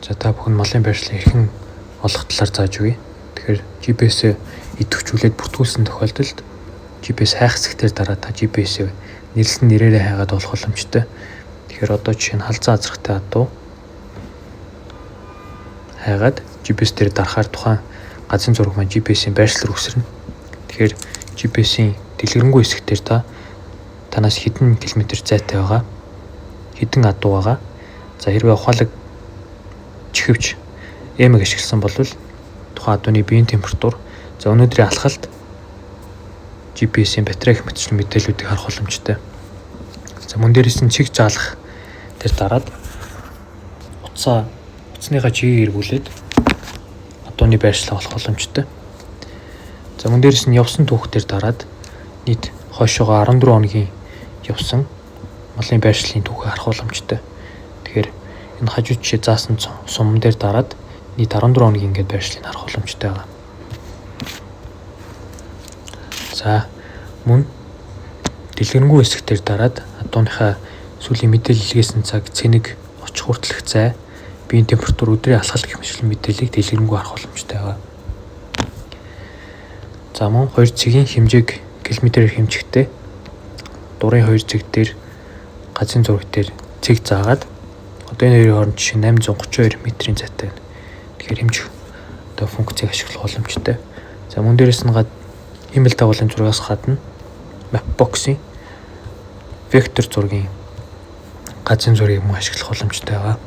За, та бүхэн малын байршлыг хэрхэн олох талаар зааж өгье. Тэгэхээр GPS-ээ идэвхжүүлээд бүртгүүлсэн тохиолдолд GPS хайх хэсгээр дараа та GPS-ээ нэрлэсэн нэрээрээ хайгаад олох боломжтой. Тэгэхээр одоо жишээ нь халзан азрахтай адуу хайгаад GPS дээр дарахаар тухайн газрын зураг маань GPS-ийн байршил руу үсэрнэ. Тэгэхээр GPS-ийн дэлгэрэнгүй хэсэг дээр та танаас хэдэн километр зайтай байгаа, хэдэн адуу байгаа. За, хэрвээ ухаалаг чихвч эмэг ашигласан бол тухайн адууны биеийн температур, за, өнөөдрийн алхалт, GPS-ийн батарей гэх мэтчлэн мэдээллүүдийг харах боломжтой. За, мөн дээрээс нь чиг заалах дээр дараад утасныхаа чигийг эргүүлээд адууны байршлаа олох боломжтой. За, мөн дээрээс нь явсан түүх дээр дараад нийт хойшоогоо 14 хоногийн явсан малын байршлын түүхийг харах боломжтой. Тэгэхээр энэ хажуу жишээ заасан сум дээр дараад нийт 14 хоногийн ингээд байршлыг харах боломжтой байгаа. За, мөн дэлгэрэнгүй хэсэг дээр дараад адууныхаа сүүлийн мэдээлэл илгээсэн цаг, цэнэг, очих хүртэлх зай, биеийн температур, өдрийн алхалт гэх мэтчлэн мэдээллийг дэлгэрэнгүй харах боломжтой байгаа. За, мөн 2 цэгийн хэмжээг километрээр хэмжихдээ дурын 2 цэг дээр газрын зураг дээр цэг заагаад, одоо энэ хоёрын хооронд жишээ 832 метрийн зайтай байна. Тэгэхээр хэмжих одоо функцийг ашиглах боломжтой. За, мөн дээрээс нь хиймэл дагуулын зурагаас гадна Mapbox-ийн вектор зургийн газрын зургийг мөн ашиглах боломжтой байгаа.